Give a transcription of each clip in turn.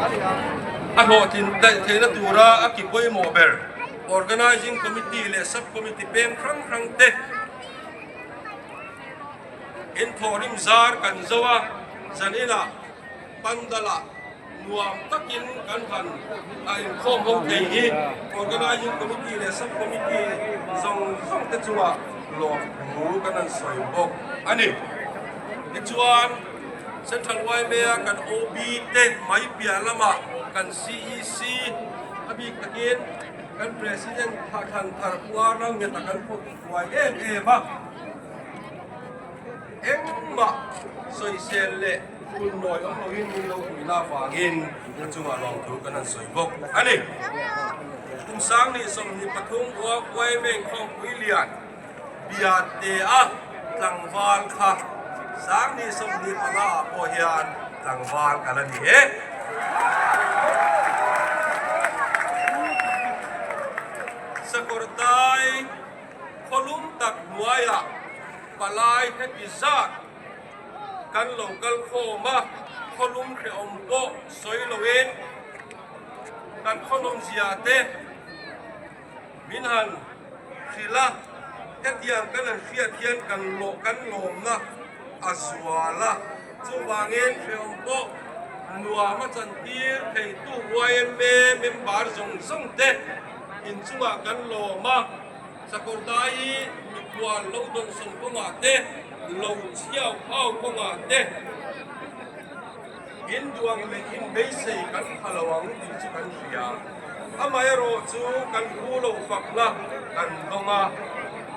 A hlawhtlin daih theihna tura a ki pawimawh ber Organising Committee leh Sub Committee peng hrang hrang te in thawhrim zar kan zo a, zaninah Pandala nuam takin kan han a inkhawm ho thei hi Organising Committee leh Sub Committee zawng zawng te chungah lawmthu kan han sawi bawk a ni. Tichuan Central yma a kan OB te mai piah lamah kan CEC a bik takin kan President Thlan Thar Puar Lalngeta kan phawt huai em em a. Engmah sawisel leh hun nawi awm loin min lo hui na avangin a chungah lawmthu kan han sawi bawk a ni. Kum 2023 ua yma Inkhawmpui lian Biate-a tlangval kha 2025 ah pawh hian tlangval ka la ni e. Sakawrtai khawlum tak hnuaiah Palai heti zat kan lo kal khawm a, khawlum hrehawm pawh sawi loin kan khawlawm zia te min han hrilh a, hetiang kan han hriat hian kan lawh kan lawmna a zual a, chuvangin hrehawm pawh nuam a chantir theitu yma member zawng zawng te inchungah kan lawm a. Sakawrdai hi mikhual lo dawnsawn kawngah te, lo chhiau au kawngah te in duang leh in beisei kan pha lo ang tih chu kan hria. Amaherawh chu kan hu lo fakna kan dawng a,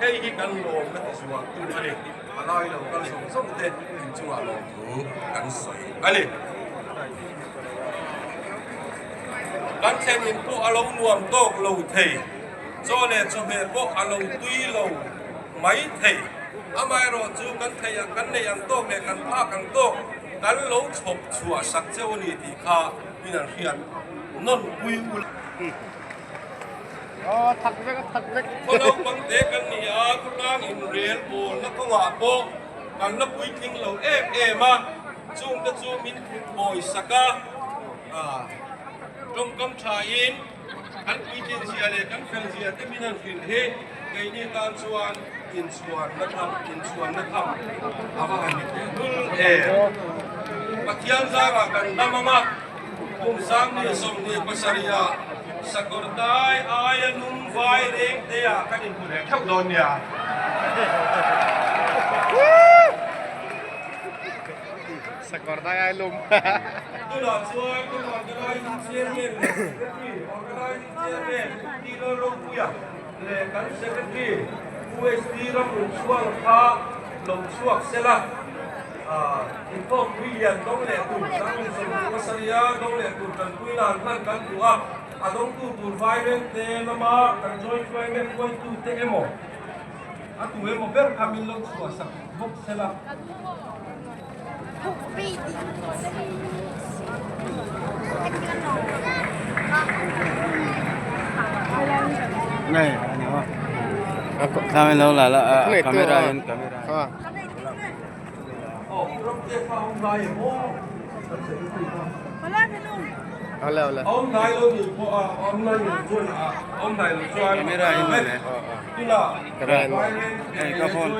hei hi kan lawmna ti zual tu a ni. A lai lo kal zawng zawng te inchungah lawmthu kan sawi a ni. Kan thlen in pawh a lo nuam tawk lo thei. Chaw leh chawhmeh pawh a lo tui lo mai thei. Amaherawh chu kan theih ang, kan neih ang tawk leh kan phak ang tawk kan lo chhawp chhuah sak cheu a ni tih kha min an hriat nawn pui u la. Khaw naupang te kan ni a, khawtlang inrel bawlna kawngah pawh kan la puitling lo em em a, chungte chu min phuhbawi sak a, tawngkam thain, Kan puitlin zia leh kan fel zia te min han hrilh hi keini tan chuan inchhuanna tham, inchhuanna tham a va han ni teh lul em. Pathian zarah kan dam ang a, kum 2027 ah Sakawrtai aia lum vai reng te ah kan inhmu leh theuh dawn nia. Sakawrtai ai lum. Tunah chuan kan Organizing Chairman leh Secretary, Organizing Chairman Pu Lalropuia leh kan Secretary Pu SD Ramrunchhuang kha lo chhuak sela, inkhawmpui lian dawng leh tur 2027 a dawng leh tur tanpuina an hman kan duh a, a dawngtu tur vairengte lama kan joint climate hruaitute emaw a tu emaw ber kha min lo chhuahsak bawk sela. Này, Sao lâu là là camera in camera. Camera in. Camera in. Hey, ka phone.